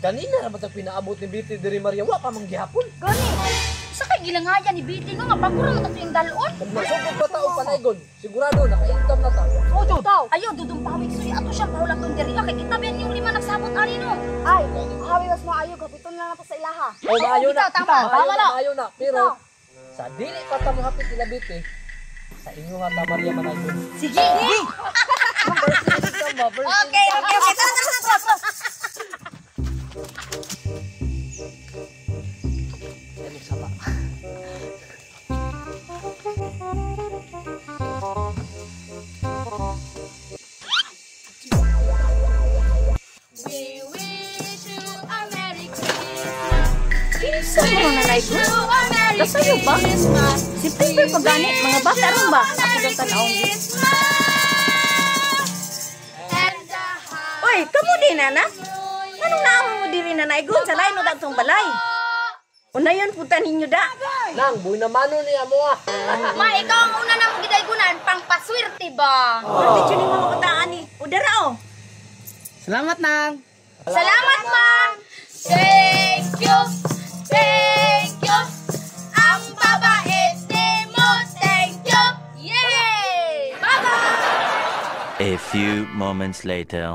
Kanina ra ba tag pinaabot ni Betty diri, Maria, wa pa man gihapon. Gani. Sa kay gilangayan ni Betty no nga bago ra man to yung dalon. Kung masugod pa ta og panaygon, sigurado naka-income na ta. Oh, jud. Ayo dudong pawik suy ato siya paulaton diri kay kita ben yung lima nagsabot ani no. Ay, hawi mas maayo kapiton na nato sa ilaha. Oh, maayo na. Bitaw, tama. Maayo Tama na, na. maayo na. Pero sa dili pa ta mohapit nila Betty, sa inyo nga ta, Maria, manaygon. Sige. First income ba? First Okay. Tara, tara, tara, tara. Ano saba? We wish you a Merry Christmas. Kinsa mo nanay ko? Kasayo ba? September pa gani, mga bata ron ba? Ako kang tan-awon. Oy, kamo din nana? Anong naamo mo diri nanay gon sa lain mo tong balay? Unayon puta ninyo da. Nang, buhay na mano niya mo ah. Ma, ikaw ang una na mong gidaygunan, pang paswerte ba? Pwede yun yung mga kataan ni. Udara oh. Salamat, Nang! Salamat, ma! Thank you! Thank you! Ang babait mo! Thank you! Yay! Bye-bye! A few moments later.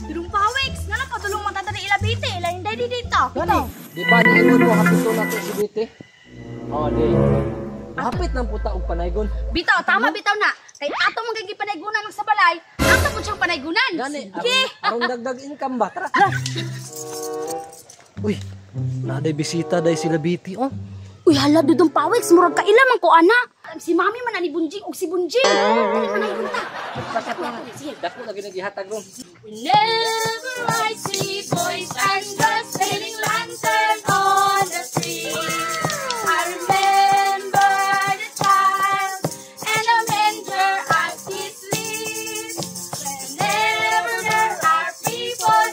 Dulong pawiks! Nga lang padulong matadali ilabite. Lain dahil dito. Gani, di ba niingon mo hapito na to si Betty? Oh, di. Hapit ng puta og panaygon. Bitaw, tama bitaw na. Kay ato mong gipanaygunan ng sa balay, ato po siyang panaygunan. Gani, Sige! aron dagdag income ba? Tara. Uy, naday bisita day sila Betty oh. Uy, hala, dudong pawiks, murag kaila man ko, ana. Si mami man ani Bunjing og si Bunjing. Dali manaygon ta. Sige. Dako na ginagihatag ron. Whenever I see boys and girls sailing lantern on the street, I remember the child and the manger as he sleeps. Whenever there are people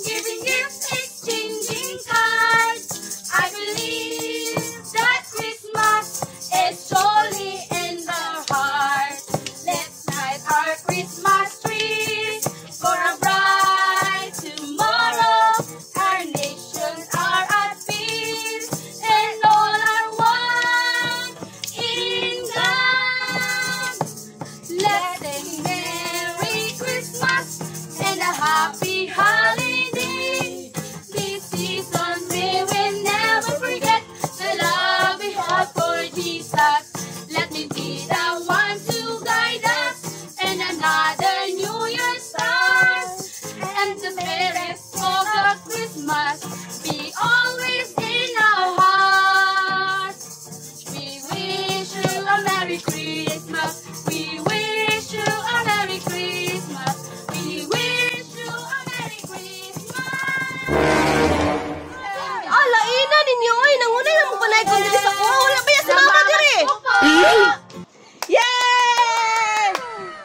giving gifts, exchanging cards, I believe that Christmas is surely in the heart. Let's light our Christmas trees for a bright tomorrow. Our nations are at peace and all are one in God. Let's sing Merry Christmas and a happy holiday. This season we will never forget the love we have for Jesus. Let me be the one to guide us and another New Year starts. And the spirit of the Christmas be always in our hearts. We wish you a Merry Christmas. We wish you a Merry Christmas. We wish you a Merry Christmas. Ah, laina ninyo oy, nanguna na mo panaygon diri sa kuha. Wala ba ya si mama diri? Yay!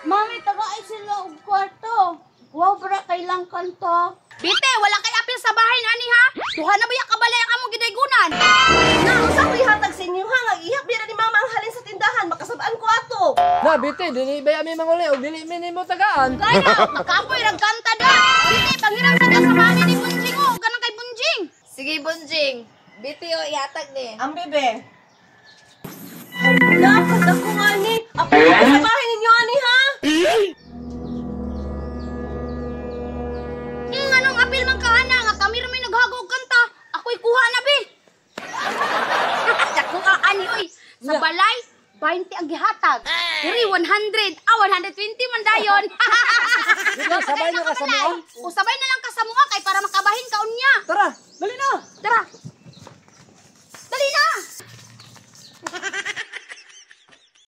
Mami, tagaan sila og kwarto. Wow, bra, kailang kanto. Bite, wala kay apil sa bahay ani ha? Duha na ba ya kabalay ang among gidaygunan? Na, unsa ko ihatag sa inyo ha? Nga ihap bira ni mama ang halin sa tindahan, makasab-an ko ato. Na Betty, dili ba mi manguli og dili mi nimo tagaan? Kaya, makapoy rag kanta da. Bite, panghiram sa sa mami ni Bunjing oh, ganang kay Bunjing. Sige, Bunjing. Biti o ihatag ni. Ang bebe. Hala, ako nga ni. Ako sa bahay ninyo ani ha? Anong apil man ka ana nga kami ra may naghago og kanta. Ako'y kuha na be. Dako ka ani oy. Sa balay 20 ang gihatag. Diri 100. Ah, 120 man dayon. Bitaw, sabay na ka sa mua. O sabay na lang ka sa mua kay para makabahin ka unya. Tara, dali na. Tara.